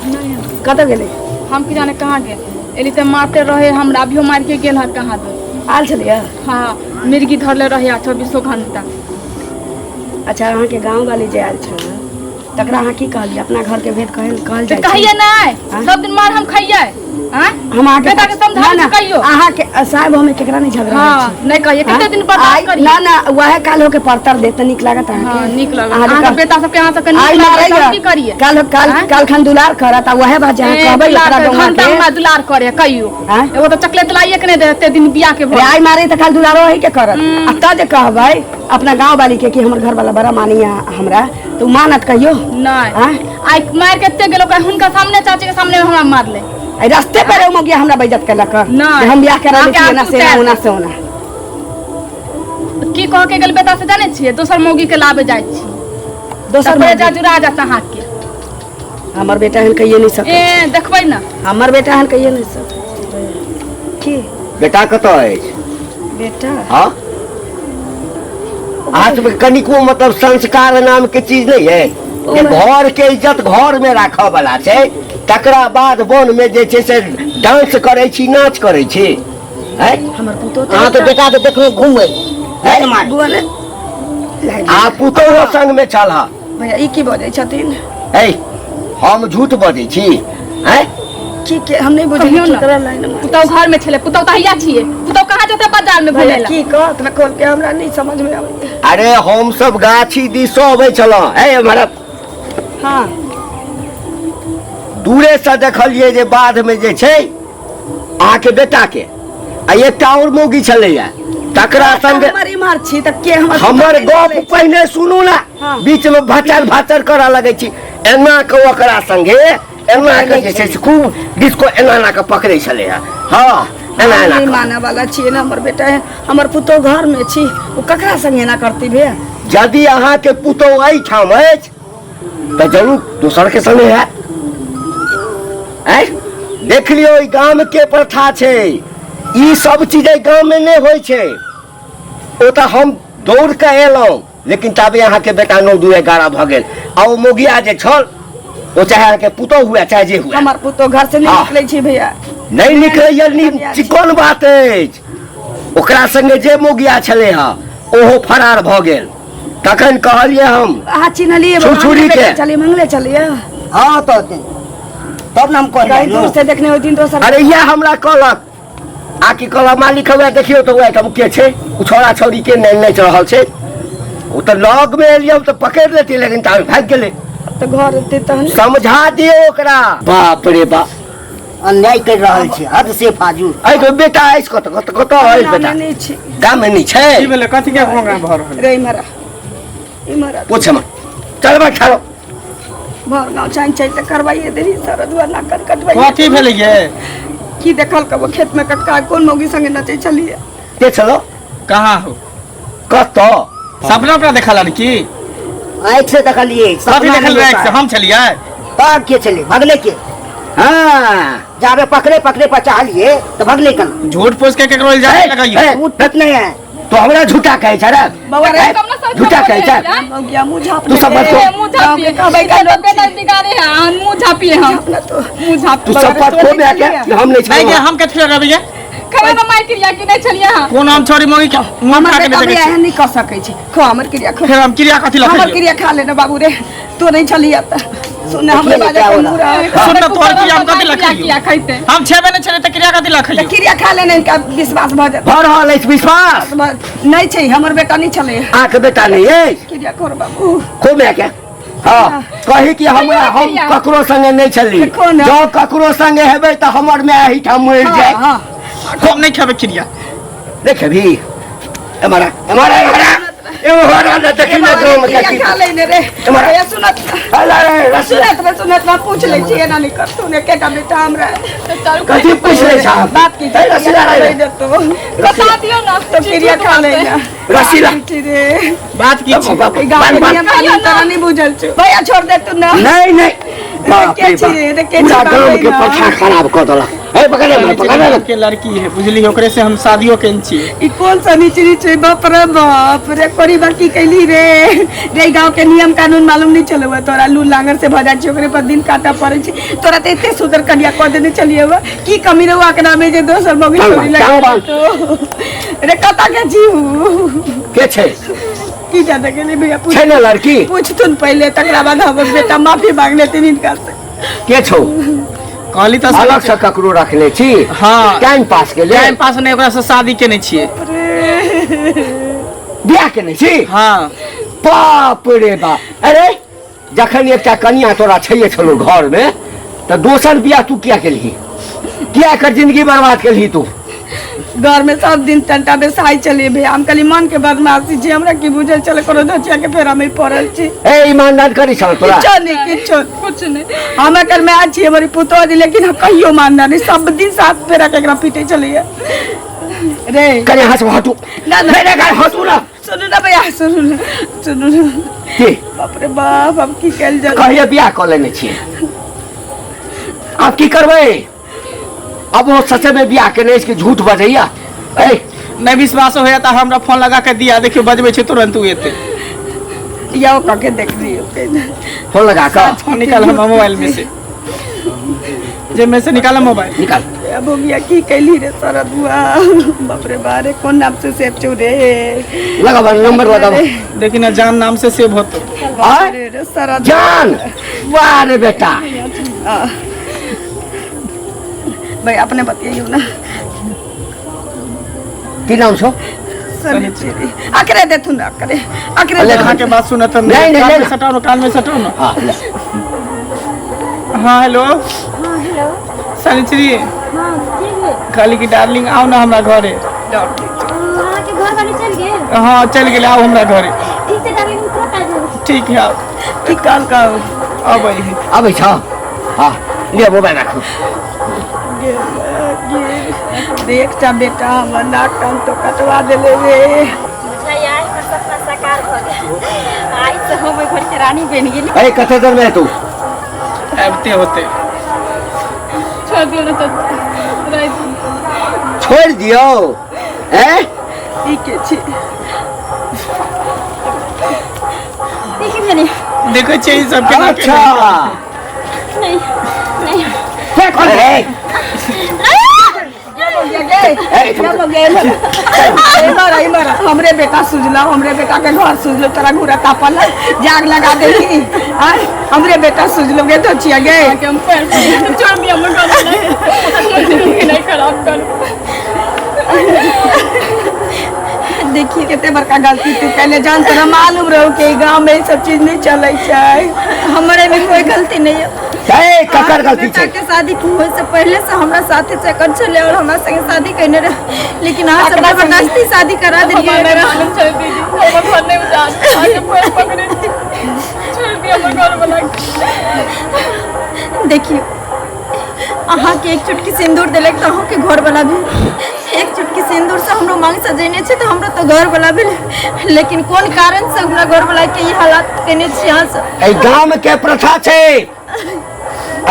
Speaker 3: नहीं हाँ।
Speaker 2: कतऽ गेलै?
Speaker 3: हम की जाने कहाँ गेल, एली तऽ मारते रहे हमरा, अभियो मार के गेल हँ कहाँ दो।
Speaker 2: आयल छलियै?
Speaker 3: हाँ मिर्गी धरले रहे 24 घंटा।
Speaker 2: अच्छा अहाँके गाँव वाली जे आयल छल तकरा अहाँ की कहलियै? अपना घर के भेद कहल कहल
Speaker 3: तऽ
Speaker 2: जाइ छै।
Speaker 3: कहिए नहीं,
Speaker 2: हाँ?
Speaker 3: सब दिन मार हम खाइए। हाँ?
Speaker 2: हम अहाँके
Speaker 3: बेटा के समझाबै
Speaker 2: ना, ना,
Speaker 3: छी कहियो।
Speaker 2: अहाँके साहेब हम केकरा नहीं झगड़ा
Speaker 3: हाँ,
Speaker 2: होइ छै।
Speaker 3: नहीं कहिए, कते
Speaker 2: हाँ?
Speaker 3: दिन बर्दाश्त करिए।
Speaker 2: ना ना वएह काल होके परतर देत तऽ नीक लागत अहाँके।
Speaker 3: हाँ, नीक लागत।
Speaker 2: अहाँके
Speaker 3: अहाँके बेटा सबके अहाँ सबके नीक
Speaker 2: आइ
Speaker 3: लागत,
Speaker 2: मारैया।
Speaker 3: हम की करिए?
Speaker 2: काल काल
Speaker 3: हाँ?
Speaker 2: काल खन दुलार करत आ वएह बात जे अहाँ
Speaker 3: ए,
Speaker 2: कहबै
Speaker 3: दुलार
Speaker 2: ओकरा
Speaker 3: करे,
Speaker 2: गौआँ
Speaker 3: घंटा
Speaker 2: के।
Speaker 3: हमरा दुलार करे कहियो।
Speaker 2: हाँ?
Speaker 3: एगो तऽ चॉकलेट लाइए के नहीं दे एते दिन बियाह के
Speaker 2: रे
Speaker 3: भऽ।
Speaker 2: आइ मारे तऽ काल दुलारो अही के करत। आ तऽ जे कहबै अपना गाँव वाली के कि हमर घर वाला बड़ा मानिया हमरा, तऽ उ मानत कहियो?
Speaker 3: नहीं।
Speaker 2: हाँ?
Speaker 3: आइ मार के एते गेलो हुनका सामने, चाची के सामने हमरा मारले।
Speaker 2: एहि रास्ते पर ओ मगिया हमरा बेइज्जत केलक।
Speaker 3: नहीं।
Speaker 2: जे हम बियाह करा
Speaker 3: अहाँके
Speaker 2: लेती एना
Speaker 3: आंसू
Speaker 2: से एना
Speaker 3: तैर।
Speaker 2: ओना से ओना।
Speaker 3: की कह के गेल बेटा से जाने छियै? दोसर मौगी के लाबे जाइ छी।
Speaker 2: दोसर
Speaker 3: तकरे
Speaker 2: मौगी?
Speaker 3: जा जुड़ा जात अहाँके।
Speaker 2: हमर बेटा एहन कहिए नहीं सकै।
Speaker 3: ए देखबै ना।
Speaker 2: हमर बेटा एहन कहिए नहीं सकै। की
Speaker 1: बेटा कतऽ अछि?
Speaker 2: बेटा?
Speaker 1: हाँ अहाँ सबके कनिको मतलब संस्कार नाम के चीज नहीं है। जे घर के इज्जत घर में राखऽ वाला छै, तकरा बाद वन में जे छै से डांस करै छी, नाच करै छी। हैं?
Speaker 2: हमर पुतोह
Speaker 7: अहाँ तऽ बेटा के देखलहुँ घुमै है मार।
Speaker 2: बोले
Speaker 1: आ पुतोहो संग में छल हँ।
Speaker 2: भैया ई की बजै छथिन?
Speaker 1: ऐ हम झूठ बजै छी? हैं?
Speaker 2: की के हम नहीं बुझलियै
Speaker 3: कहियौ ना।
Speaker 2: केकरा लाइन में।
Speaker 3: पुतोह घर में छलै, पुतोह तऽ हैया छियै, पुतोह कहाँ जेतै बाजार में
Speaker 2: भैया
Speaker 3: घुमै ला?
Speaker 2: की कहत ने खोल के हमरा नहीं समझ में आबैया।
Speaker 1: अरे हम सब गाछी दिस अबै छलहुँ। ऐ हमरा
Speaker 2: हाँ
Speaker 1: दूरे से देखलियै जे बाध में जे छै अहाँके बेटा के आ एकटा और मौगी छलैया तकरा संग।
Speaker 2: हमर इम्हर छी तऽ के हमर
Speaker 1: हमर गप पहिने सुनू ना।
Speaker 2: हाँ।
Speaker 1: बीच में भाचर भाचर करऽ लगै छी। एना के ओकरा संगे एना के जे छै से खूब डिस्को एना एना के पकड़ै छलै हँ। हाँ एना एना
Speaker 2: नहीं
Speaker 1: के।
Speaker 2: माने वाला छियै ना हमर बेटा है, हमर पुतोह घर में छी, ओ ककरा संगे एना करती भैया?
Speaker 1: यदि अहाँके पुतोह एहिठाम अछि तऽ जरूर दोसर के संगे हैत। आँय देख लियौ ई गाम के प्रथा छै, ई सब चीज एहि गाम में नहि होइ छै। ओ तऽ हम दौड़ के एलहुँ, लेकिन ताबे अहाँके बेटा 9 2 11 भऽ गेल। आ ओ मोगिया जे छल ओ चाहे अहाँके पुतोह हुए चाहे जे हुए,
Speaker 2: हमर पुतोह घर से नहीं
Speaker 1: हाँ।
Speaker 2: निकलै छै भैया।
Speaker 1: नहीं निकलैया चिकन बात अछि। ओकरा संगे जे मोगिया छलै हँ ओहो फरार भऽ गेल। तखन कहलियै हम
Speaker 2: अहाँ चिन्हलियै?
Speaker 1: छुरछुरी के।
Speaker 2: चलिए मंगले चलिए।
Speaker 7: हाँ तऽ तब ने हम
Speaker 2: कहीं
Speaker 7: कहलियै
Speaker 2: दूर से देखने होथिन दोसर।
Speaker 1: अरे इएह हमरा कहलक आ की कहलक मालिक हमरा देखियौ तऽ ओएह के छै ओ छौड़ा छौड़ी के नहि नाचि रहल छै। ओ तऽ लग में एलियै हम तऽ पकड़ि लेतियै, लेकिन ताबे भागि गेलै।
Speaker 2: तऽ घर एतै तहन
Speaker 1: समझा दियौ ओकरा। बाप रे बाप
Speaker 7: अन्याय कर रहल छै हद से फाजूल।
Speaker 1: एहि के बेटा अछि कतऽ कतऽ कतऽ अछि बेटा?
Speaker 2: गाममे नहि छै।
Speaker 1: गाम में नहि छै?
Speaker 4: की भेलै? कथी के भोंगा भऽ रहल?
Speaker 2: रे इम्हर आ, इम्हर आ।
Speaker 1: पूछ हमर चल बा ठाड़ो।
Speaker 2: भर गाँव चाइन चाइन तऽ करवाइए देली सरदुआ नाकर कटवाइए।
Speaker 4: कथी भेलै ये?
Speaker 2: की देखल कबो खेत में कटका कोन मौगी संगे नचै छलियै?
Speaker 1: के छलो?
Speaker 4: कहाँ हो?
Speaker 1: कतऽ?
Speaker 4: सपना अपना देखल की?
Speaker 7: आँखि से देखलियै।
Speaker 4: कथी देखल? आँखि से हम छलियै?
Speaker 7: तब के छलै? भगले के?
Speaker 1: हाँ
Speaker 7: जाबे पकड़े पकड़े पर चाहलियै तऽ भगले केना?
Speaker 4: झूठ फूस के केकरो इल्जाम लगैयो।
Speaker 7: झूठ ठीक नहीं है।
Speaker 1: तो हमरा झूठा कहै छै रे?
Speaker 2: बौआ रे,
Speaker 1: झूठा कहै छै?
Speaker 2: मौगिया मुँह झाँप
Speaker 1: तू सब
Speaker 2: ले।
Speaker 1: बस
Speaker 3: मुँह झाँपिए।
Speaker 2: कहबै का लोग
Speaker 3: बेटा बिगाड़े हैं, अहाँ मुँह झाँपिए हम।
Speaker 2: अपना तो
Speaker 3: मुँह झाँप
Speaker 1: तू सब पर खो बे के हम नहीं
Speaker 4: नहीं
Speaker 1: छलहुँ।
Speaker 4: हम कथी लगबैया?
Speaker 3: कहियो ना माय क्रिया की नहीं छलियै अहाँ
Speaker 4: कोन हम छोरी मंगी के मुंह
Speaker 2: हमर
Speaker 4: खा के
Speaker 2: बेटा
Speaker 4: नहि
Speaker 2: भैया
Speaker 4: देखै
Speaker 2: एहन नहि कऽ सकै छै खो हमर क्रिया खो
Speaker 4: छी। फेर हम क्रिया कथी
Speaker 2: हमर
Speaker 4: लखै
Speaker 2: क्रिया खा लेना बाबू रे तू नहीं छलियै तऽ सुन हमरे
Speaker 7: देखिए
Speaker 2: बाजे
Speaker 7: क्या
Speaker 2: के
Speaker 7: होला।
Speaker 2: मुँह रहे।
Speaker 4: सुन न तोहर क्रिया हम कथी
Speaker 3: क्रिया
Speaker 4: लखै
Speaker 3: किया खैते
Speaker 4: हम छेबे नहि छलै तऽ क्रिया कथी लखै
Speaker 2: तऽ क्रिया खा लेने इनका विश्वास भऽ जायत
Speaker 1: भऽ रहल अछि विश्वास
Speaker 2: नहि छै हमर बेटा नहि छलै
Speaker 1: अहाँके बेटा नहि अछि
Speaker 2: क्रिया कर बाबू
Speaker 1: खूब मायके हँ कही कि हमरा हम ककरो संगे नहि छली
Speaker 2: देखो ने।
Speaker 1: जँ ककरो संगे हेबै तऽ हमर माय एहिठाम मरि
Speaker 2: हँ
Speaker 1: जाय
Speaker 2: हँ
Speaker 4: हम नहि खेबै क्रिया
Speaker 1: देखेबही एम्हर आ, एम्हर आ, एम्हर आ। एम्हर आ, देखी ने गाँवमे
Speaker 2: क्रिया
Speaker 1: कथी
Speaker 2: खा लेने रे
Speaker 1: एम्हर आ।
Speaker 2: भैया सुनत
Speaker 1: अला रे, रसिया।
Speaker 2: सुनत रे सुनत ना पूछ लै छी एना नहि कर तू एकेटा बेटा हमरा
Speaker 1: कथी पूछ लै छह
Speaker 2: बात की
Speaker 1: ए, रसिया रे।
Speaker 2: नहीं देतो
Speaker 3: बता दियौ ना
Speaker 2: तो क्रिया खा लेना
Speaker 1: रसीला।
Speaker 2: रे
Speaker 4: बात की छै
Speaker 1: बाप,
Speaker 2: ई गाँव
Speaker 1: बाप,
Speaker 2: के
Speaker 1: बाप।
Speaker 2: नियम कानून तोरा नहीं बुझल छौ भैया छोड़ दे तू ना
Speaker 1: नहीं नहीं बाप
Speaker 2: के
Speaker 1: रे
Speaker 2: छी रे,
Speaker 1: बाप
Speaker 2: के छी
Speaker 1: पूरा
Speaker 2: बाप
Speaker 1: गाँव
Speaker 2: रे
Speaker 1: के
Speaker 2: ना।
Speaker 1: प्रथा खराब कऽ देलक हे पकड़ ले पकड़ ले
Speaker 4: के लड़की है बुझली ओकरे से हम शादियो केने छियै
Speaker 2: ई कौन सा नीचे नीचे बाप रे बाप रे कोरी बाकी कैली रे रे गांव के नियम कानून मालूम नहीं चले हुआ तोरा लू लांगर से भजा छी ओकरे पर दिन काटा पड़े छी तोरा ते एते सुंदर कन्या कऽ देने चलिए हुआ की कमी रहुआ के नामे जे दोसर मगी
Speaker 1: टांग
Speaker 2: छोड़ी
Speaker 1: बांध, टांग
Speaker 2: लगा
Speaker 1: बांध।
Speaker 2: तो रे कता के जीव
Speaker 1: के छै
Speaker 2: की जाने के लिए भैया पूछ
Speaker 1: छै ने लड़की
Speaker 2: पूछथुन पहले तकरा बाद हमर बेटा माफी मांग लेथिन हिनका से
Speaker 1: के छौ
Speaker 4: कहली तऽ
Speaker 1: अलग से ककरो रखने छी
Speaker 4: हाँ।
Speaker 1: टाइम पास के लिए
Speaker 4: टाइम पास नहि ओकरा से शादी केने छियै
Speaker 1: बियाह केने छी
Speaker 4: हाँ
Speaker 1: बाप रे बाप अरे जखन एकटा कनिया तोरा छैये छलो घर में तऽ दोसर बियाह तू किया केलही किया एकर जिंदगी बर्बाद केलही तू
Speaker 2: घर में सब दिन टंटा बेसाई चलिए भैया हम कहली मन के बदमाशी छी हमरा की बुझल चले कोनो धचिया के फेरा में पड़ल छी
Speaker 1: ए ईमानदार करी छल तोरा
Speaker 2: किछो नहीं किछो
Speaker 3: कुछ नहीं
Speaker 2: हम एकर माय छी हमर पुतोह जी लेकिन हम कहियो मानना नहीं सब दिन साथ फेरा के एकरा पीटे चलिए रे
Speaker 1: कनि यहाँ से हटू
Speaker 2: ना, ना।
Speaker 1: नहीं नहीं कनि हटू ना
Speaker 2: सुनू ना भैया सुनू ना सुनू ना
Speaker 1: की
Speaker 2: बाप रे बाप अब की कयल जाय
Speaker 1: कहिए बियाह कऽ लेने छियै आब की करबै अब ओ सचे में बियाह केने अछि कि झूठ बजैया ए
Speaker 4: नहि विश्वास होइया तऽ हमरा फोन लगा के दिया देखियौ बजबै छै तुरंत ओ एतै
Speaker 2: या कह के देख लियौ
Speaker 1: फोन लगा कऽ
Speaker 4: फोन निकाल हमरा मोबाइल में से जे में से निकाल मोबाइल
Speaker 1: निकाल
Speaker 2: अब हो गया की कैली रे सरदुआ बाप रे बारे कौन नाम से सेव छौ रे
Speaker 1: लगाब नंबर लगाब
Speaker 4: देखी ना जान नाम से सेव होतो
Speaker 1: आय
Speaker 2: रे रे सरदुआ
Speaker 1: जान वाह रे बेटा
Speaker 2: भाई अपने बतियाइयो ना
Speaker 1: की नाम छौ
Speaker 2: सनिचरी अकरे देथुन अकरे अकरे
Speaker 1: अले
Speaker 4: अहाँ के बात सुनत
Speaker 1: नहीं, नहीं,
Speaker 4: कान में
Speaker 1: नहीं।
Speaker 4: सटाओ ना कान में सटाओ ना
Speaker 1: हाँ ले।
Speaker 4: हाँ हेलो
Speaker 5: हाँ हेलो
Speaker 4: सनिचरी
Speaker 5: हाँ की भेल
Speaker 4: कहली कि डार्लिंग आओ ना हमरा घरे
Speaker 5: अहाँके घर वाले चलि गेल
Speaker 4: हाँ चलि गेलै आओ हमरा घरे
Speaker 5: ठीक छै डार्लिंग तुरंत आबि जाउ
Speaker 4: ठीक है आओ
Speaker 2: की कहल कहू
Speaker 4: अबै है
Speaker 1: अबै छ हाँ लिअ मोबाइल राखू
Speaker 2: एकटा बेटा हमर नाक कान तो कटवा देले रे
Speaker 5: बुझाइया आइ हमर सपना साकार भऽ गेल आइ से हम ओहि घरके रानी बनि गेली
Speaker 1: ए कते देर में तू
Speaker 4: आबिते होते
Speaker 3: छोड़ दियौ ना चाचा राति
Speaker 1: छोड़ दियौ ए
Speaker 2: ई के छी
Speaker 5: देखी भेलै
Speaker 4: देखै छियै ई सब केना
Speaker 1: अच्छा
Speaker 5: नहीं नहीं
Speaker 1: के खोल रे
Speaker 2: हमरे बेटा सुझला हमरे बेटा के घर सुझलो तोरा घूरा तापल है जाग लगा देली आय हमरे बेटा सुझलो गे तो छिया गे
Speaker 3: के हम पैर पकड़े छोड़ दिया हमर घर वाला हमर जिंदगी नहीं खराब करू
Speaker 2: देखिए कते बड़का गलती तू कैले जान तोरा मालूम रहो कि ई गांव में ई सब चीज नहीं चलै छै
Speaker 5: हमरे में कोई गलती नहीं है
Speaker 1: ए ककर गलती
Speaker 5: बेटा
Speaker 1: छै
Speaker 5: के शादी होय से पहले से हमरा साथे चक्कर छले और हमरा संगे शादी कइने रहे लेकिन अहाँ सब जबरदस्ती शादी करा देलियै
Speaker 3: हमारा
Speaker 5: एकरा।
Speaker 3: मालूम चल दीदी हमर घर नहीं उजाड़ आके पैर पकड़े छोड़ दिया हमर घर वाला
Speaker 5: देखियौ अहाँके एक चुटकी सिन्दूर देलक तऽ अहूँके घरवला भेल एक चुटकी सिन्दूर से हमरो मांग सजेने छै तऽ हमरो तऽ घरवला भेल लेकिन कोन कारण से हमरा घरवला के ई हालात केने छी अहाँ सब
Speaker 1: एहि गाम के प्रथा छै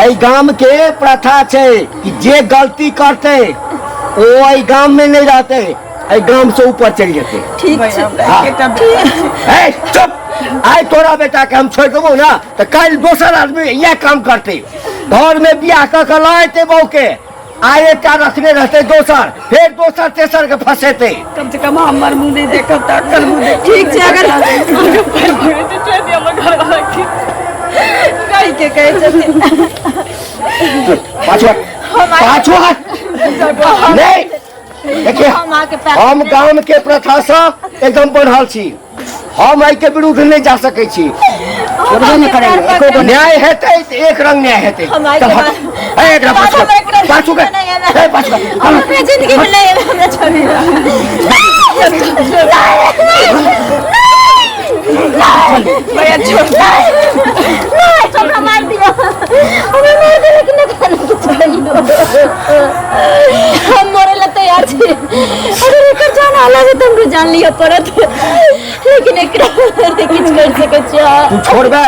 Speaker 1: एहि गाम के प्रथा छै कि जे गलती करतै ओ एहि गाम में नहीं रहतै एहि गाम से ऊपर चलि जेतै
Speaker 5: ठीक छै
Speaker 1: हाँ।
Speaker 2: एकेटा बेटा छै।
Speaker 1: ए चुप आइ तोरा बेटा के हम छोड़ि देबौ ना तऽ काल्हि दोसर आदमी इएह काम करतै घर में बियाह कऽ के लऽ एतै बहू के आ एकटा रखने रहतै दोसर, फेर दोसर तेसर के फंसेतै।
Speaker 2: कम से कम हमर मुँह नहि देखब तऽ अक्कल मुँह देख।
Speaker 5: ठीक छै, अगर
Speaker 3: छोड़ि दिअ हमर घरवाला के।
Speaker 5: कहि के कहै छथिन।
Speaker 1: पाछू हट, पाछू हट। नहीं, देखिए
Speaker 5: हम अहाँके पैर
Speaker 1: हम गाम के प्रथा से एकदम बढ़ल छी, हम एहि के विरुद्ध नहीं जा सकै छी।
Speaker 7: छोड़बे नहि करै, एको गो
Speaker 1: न्याय हेतै तऽ एक रंग न्याय हेतै।
Speaker 5: हम आइ
Speaker 1: चल
Speaker 5: के
Speaker 1: हट।
Speaker 5: बाद-
Speaker 1: ए, एकरा पाछू
Speaker 5: हम एकरा
Speaker 1: पाछू के
Speaker 5: नहीं एबै।
Speaker 1: ए, पाछू के।
Speaker 5: हम अपने जिंदगी में नहीं एबै, हमरा छोड़ियौ।
Speaker 2: भैया छोड़।
Speaker 5: नहीं, हमरा मार दियो, हमरा मार दियो, लेकिन एकरा नहि छोड़ियौ। हम मरे ला तैयार छी। अगर एकर जान अलग है तऽ हमरो जान लिअ पड़त, लेकिन एकरा नहि किछु कर सकै छियै।
Speaker 1: तू छोड़बे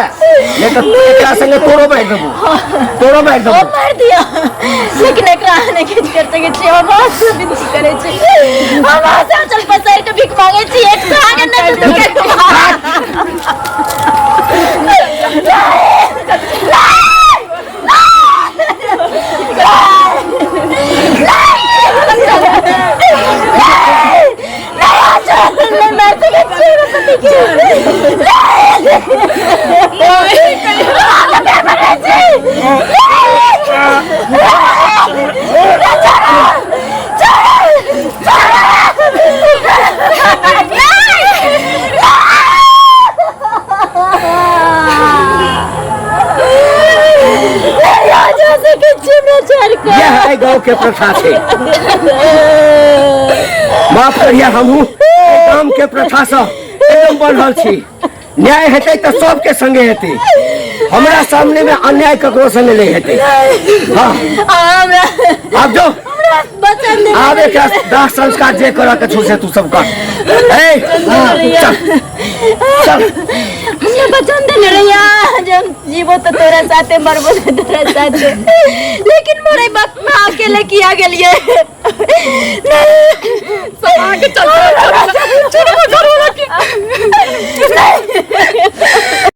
Speaker 1: नहीं तऽ एकरा संगे तोरो मारि देबो, तोरो मारि
Speaker 5: ओ
Speaker 1: देबो।
Speaker 5: मार दियो, लेकिन एकरा अहाँ नहि किछु कर सकै छी। हम अहाँ से विनती करै छी, हम अहाँ से आँचल पसारि कऽ भीख मांगै छी, एक सुहागन नहि तऽ दुःख। नहि मारि सकै छी हमरा पति के। जा सकै छी हमरा छोड़ि कऽ।
Speaker 1: यह एहि गाँव के प्रथा छै। माफ करिए, हमहूँ एहि गाम के प्रथा से एकदम बढ़ल छी। न्याय हेतै तऽ सबके संगे हेतै, हमरा सामने में अन्याय ककरो संगे नहीं हेतै। हाँ,
Speaker 5: हमरा
Speaker 1: आब जो
Speaker 5: बचन दे।
Speaker 1: आब एकरा दाह संस्कार जे करऽ के छौ से तू सब कर। ए, चल चल।
Speaker 5: हमरा वचन देने रहिया जे हम जीबो तऽ तोरा साथे, मरबो तऽ तोरा साथे, लेकिन मरे वक्त में अकेले किया गेलिए? नहीं,
Speaker 3: सब अहाँके चलते छोड़ू घरवाला के।
Speaker 5: नहीं।